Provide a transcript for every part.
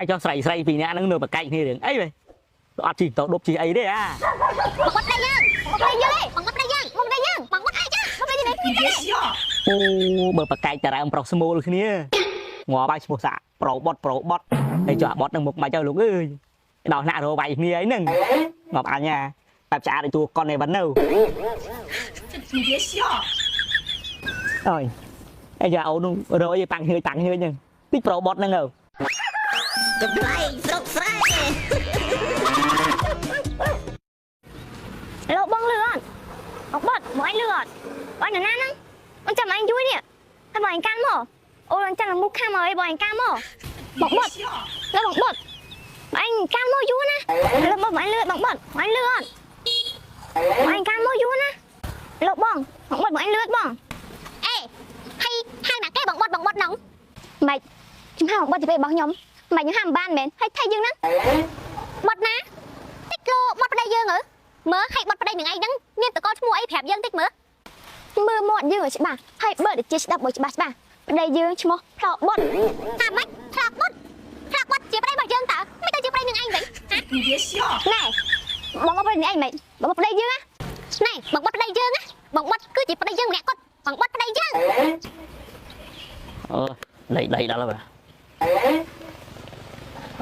ហើយចុះស្រីស្រីពីរនាក់ហ្នឹងនៅបកែកគ្នារឿងអីវ៉េអត់ជីទៅដប់ជីអីទេអា បងបាត់ប្តីយើងបងប្តីយើងបងបាត់ប្តីយើងបងប្តីយើងបងបាត់អីចាបងប្តីយើងគ្នា អូបើបកែកតារើមប្រុសស្មូលគ្នាងាប់ហើយឈ្មោះសាក់ប្រូបត់ប្រូបត់ហើយចុះអាបត់ហ្នឹងមុខមកចៅលោកអើយដល់ថ្នាក់រកវាយគ្នាអីហ្នឹងងាប់អញណាបែបឆ្អាតឲ្យតួកុនឯវ៉ាន់នៅ 你别笑。 អើយអាយ៉ាអូននោះរយតាំងហឿយតាំងហឿយហ្នឹងតិចប្រូបត់ហ្នឹងទៅ កំ pl ែងស្រុកស្រែ លោកបងលឺអត់បងបត់បងឯងលឺអត់បងឯងណាហ្នឹងបងចាំឯងយូរនេះហើយបងឯងកាន់មកអូនចាំមុខខាំហើយបងឯងកាន់មកបងបត់លោកបងបត់បងឯងកាន់មកយូរណាលោកបងឯងលឺបងបត់បងឯងលឺអត់បងឯងកាន់មកយូរណាលោកបងបងបត់បងឯងលឺបង អេហើយហៅណាគេបងបាត់បងបាត់ហ្នឹង ម៉េចខ្ញុំហៅបងបត់ទៅពេលរបស់ខ្ញុំម៉េចខ្ញុំហាមបានមែនហើយថៃយើងហ្នឹង បាត់ណាតិចលោបាត់ប្តីយើងហ៎មើលឲ្យបាត់ប្តីនឹងឯងហ្នឹងមានតកលឈ្មោះអីប្រាប់យើងតិចមើល មើលមាត់យើងឲ្យច្បាស់ហើយបើតិចស្ដាប់ឲ្យច្បាស់ច្បាស់ប្តីយើងឈ្មោះផ្លោបត់ ថាម៉េចផ្លាកបាត់ផ្លាកបាត់ជាប្តីរបស់យើងតើមិនទៅជាប្តីនឹងឯងវិញហ៎ 你别笑。 ណែបងមកប្តីនេះឯងម៉េចបងមកប្តីយើងណា ណែបងបាត់ប្តីយើងណាបងបាត់គឺជាប្តីយើងម្នាក់គាត់បងបាត់ប្តីយើង អឺដៃដៃដល់ហើយបាទ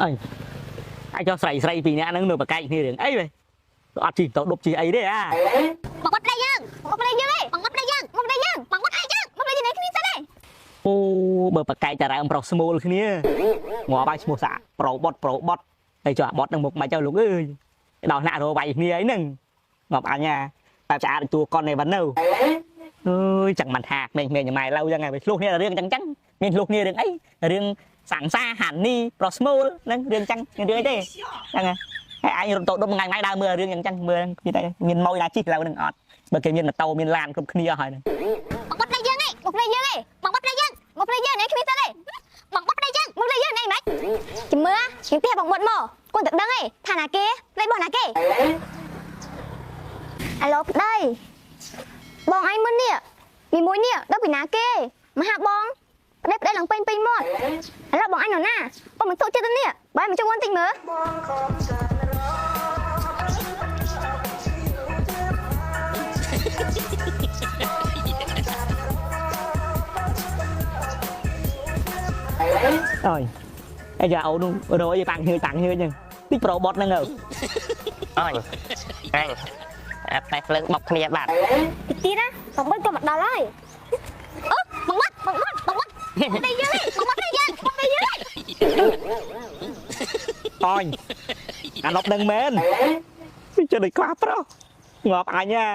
អើយអាចចុះស្រីស្រីពីរនាក់ហ្នឹងនៅបកែកគ្នារឿងអីវ៉េអត់ជីទៅដប់ជីអីទេអា បងបាត់ប្តីយើងបងប្តីយើងឯងបងបាត់ប្តីយើងបងប្តីយើងបងបាត់អីយើងបងប្តីយើងនេះគ្នាសិនឯង អូបើបកែកតារើមប្រុសស្មូលគ្នាងាប់ហើយឈ្មោះសាក់ប្រូបត់ប្រូបត់ហើយចុះអាបត់ហ្នឹងមុខមកចៅលោកអើយដល់ថ្នាក់រកវាយគ្នាអីហ្នឹងងាប់អញណាបែបឆ្អាតឲ្យតួកុនឯវ៉ាន់នៅអើយចឹងមិនថាក្មេងៗញ៉ាំឡូវចឹងហើយវាឆ្លោះគ្នារឿងចឹងចឹងមានឆ្លោះគ្នារឿងអីរឿងសង្សារហានីប្រុសស្មូលហ្នឹងរឿងចឹងមានរឿងអីទេ ហ្នឹងហើយហើយឯងរត់ទៅដុំថ្ងៃថ្ងៃដើរមើលរឿងយ៉ាងចឹងមើលមានតែមានម៉ួយណាជីកឥឡូវហ្នឹងអត់បើគេមានម៉ូតូមានឡានគ្រប់គ្នាអស់ហើយហ្នឹង បងបាត់ប្តីយើងឯង មកប្តីយើងឯង បងបាត់ប្តីយើង មកប្តីយើងនេះគ្នាសិនឯង បងបាត់ប្តីយើង មកប្តីយើងនេះម៉េចចាំមើលខ្ញុំផ្ទះបងបត់មកគូនតែដឹងឯងថាណាគេប្តីរបស់ណាគេអាឡូប្តីបងឯងមុននេះមីមួយនេះដល់ពីណាគេមកហាបងប្តីប្តីឡើងពេញពេញមាត់ឥឡូវបងឯងនៅណាបងមិនសុខចិត្តទេនេះបងឯងមកជួយវន់តិចមើល អើយអាយ៉ាអូនោះរយតាំងហឿយតាំងហឿយហ្នឹងតិចប្រូបត់ហ្នឹងទៅ អញអញអាតែភ្លើងបុកគ្នាបាត់ តិចទៀតណាបងបត់ក៏មកដល់ហើយ អូបងបាត់បងបាត់បងបាត់ប្តីយើងបងបាត់ប្តីយើងបងប្តីយើង អញអាណប់នឹងមែនវាចិត្តដូចខ្វះប្រុសងាប់អញណា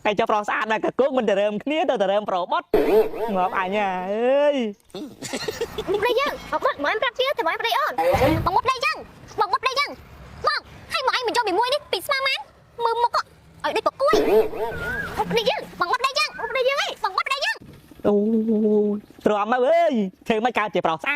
ហើយចុះប្រុសស្អាតណាស់កកុកមិនទៅរើមគ្នាទៅទៅរើមប្រូបត់ងាប់អញណាអើយ មកប្តីយើងបងបត់មកឯងប្រាប់ជាតែមកឯងប្តីអូន បងបាត់ប្តីយើងបងបាត់ប្តីយើងបងឲ្យមកឯងមិនយកមីមួយនេះពីស្មាម៉ានមើលមុខឲ្យដូចបកួយបងប្តីយើងបងបាត់ប្តីយើងបងប្តីយើងឯងបងបាត់ប្តីយើង អូទ្រាំមកអើយធ្វើមិនកើតជាប្រុសស្អាត